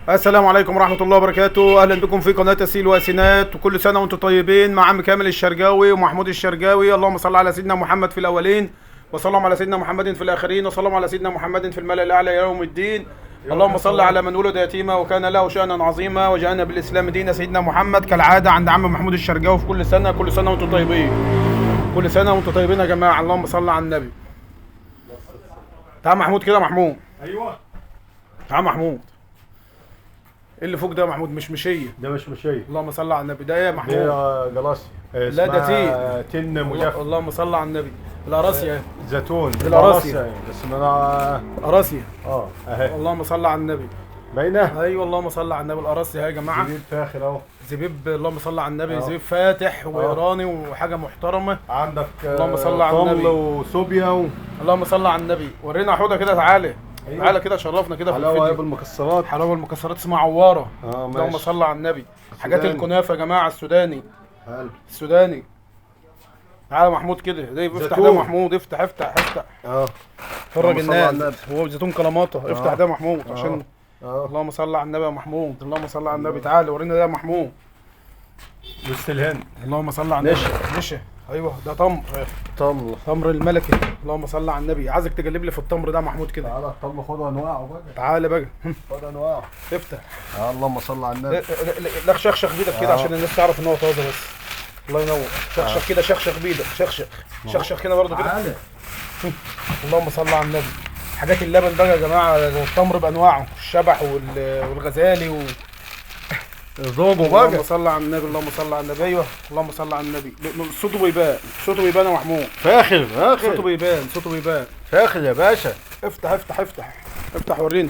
السلام عليكم ورحمة الله وبركاته. أهلا بكم في قناة أسيل وأسينات، وكل سنة وأنتم طيبين مع عم كامل الشرجاوي ومحمود الشرجاوي. اللهم صل على سيدنا محمد في الأولين، وصلى على سيدنا محمد في الآخرين، وصلى على سيدنا محمد في الملأ الأعلى يوم الدين. اللهم صل على من ولد يتيما وكان له شأنا عظيما وجاءنا بالإسلام دين سيدنا محمد. كالعادة عند عم محمود الشرجاوي في كل سنة. كل سنة وأنتم طيبين، كل سنة وأنتم طيبين يا جماعة. اللهم صل على النبي. تعال محمود كده، محمود. ايوه تعال محمود. ايه اللي فوق ده يا محمود؟ مشمشيه. ده مشمشيه. اللهم صل على النبي. ده ايه يا محمود؟ ده جلاصي. لا ده تين. تين مجفف. اللهم صل على النبي. القراصيه. زيتون. القراصيه بس انا قراصيه. اهي. اللهم صل على النبي. باينة. ايوه اللهم صل على النبي. القراصيه يا جماعة. زبيب فاخر اهو. زبيب اللهم صل على النبي. زبيب فاتح وايراني وحاجه محترمه. عندك اللهم صل على النبي. طمل وصوبيا اللهم صل على النبي. ورينا حوده كده. تعالى. أيوة. تعالى كده شرفنا كده في الفيديو. حلاوة بالمكسرات. حلاوة بالمكسرات اسمها عواره. ماشي. اللهم صل على النبي. حاجات الكنافه يا جماعة. السوداني. حلو. السوداني. تعالى محمود كده. ده افتح ده محمود. افتح افتح افتح. فرج الناس. هو زيتون كلاماطه. افتح ده محمود عشان اللهم صل على النبي يا محمود. اللهم صل على النبي. تعالى ورينا ده يا محمود. بص الهند. اللهم صل على النبي. نشا. ايوه ده تمر. تمر. تمر الملكي. اللهم صل على النبي. عايزك تجلب لي في التمر ده يا محمود كده. تعالى التمر خد انواعه بقى. تعالى بقى. خد انواعه. افتح. اللهم صل على النبي. لا شخشخ بيدك كده عشان الناس تعرف ان هو طازة بس. الله ينور. شخشخ كده. شخشخ بيدك. شخشخ. شخشخ كده برضه كده. تعالى. اللهم صل على النبي. حاجات اللبن بقى يا جماعة. التمر بانواعه. الشبح والغزالي ذوقه بقى. اللهم صل على النبي. اللهم صل على النبي. ايوه اللهم صل على النبي. صوته بيبان. صوته بيبان يا محمود. فاخر فاخر. صوته بيبان. صوته بيبان. فاخر يا باشا. افتح افتح افتح افتح ورينا.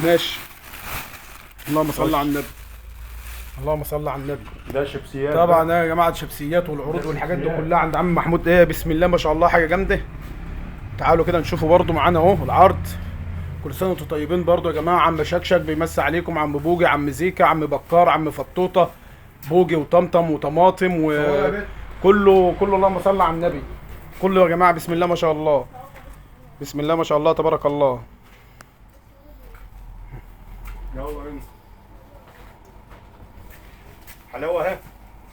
ماشي. اللهم صل على النبي. اللهم صل على النبي. ده شيبسيات طبعا يا جماعة. الشيبسيات والعروض والحاجات دي كلها عند عم محمود. ايه بسم الله ما شاء الله حاجة جامدة. تعالوا كده نشوفوا برده معانا اهو العرض. كل سنة وانتم طيبين برضو يا جماعة. عم شكشك بيمسي عليكم، عم بوجي، عم زيكا، عم بكار، عم فطوطه، بوجي وطمطم وطماطم وكله كله. اللهم صل على النبي. كله يا جماعة بسم الله ما شاء الله. بسم الله ما شاء الله تبارك الله. حلاوة اهي.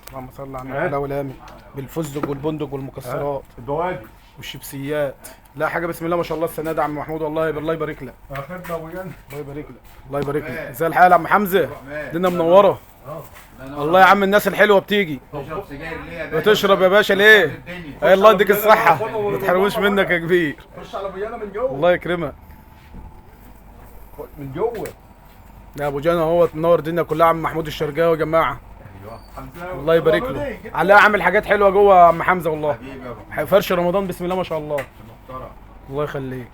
اللهم صل على النبي. حلاوة لامي بالفستق والبندق والمكسرات البوادي والشيبسيات. لا حاجة بسم الله ما شاء الله السنة دي عم محمود. والله الله يبارك لك. اخدنا ابو جنة. الله يبارك لك. الله يبارك لك. ازي الحال يا عم حمزة؟ الدنيا منورة. الله يا عم الناس الحلوة بتيجي. تشرب سجاير ليه يا باشا؟ بتشرب يا باشا ليه؟ الله يديك الصحة. ما تحرموش منك يا كبير. خش على ابو جنة من جوه. الله يكرمك. من جوه. يا ابو جنة اهوت منور الدنيا كلها عم محمود الشرجاوي يا جماعة. الله يبارك له. علاء عامل حاجات حلوة جوه يا عم حمزة والله. فرش رمضان بسم الله ما شاء الله. الله يخليك.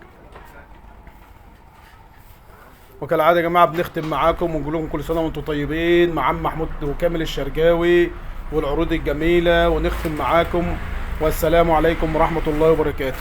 وكالعادة يا جماعة بنختم معاكم ونقول لكم كل سنة وانتم طيبين مع عم محمود وكامل الشرجاوي والعروض الجميلة. ونختم معاكم والسلام عليكم ورحمة الله وبركاته.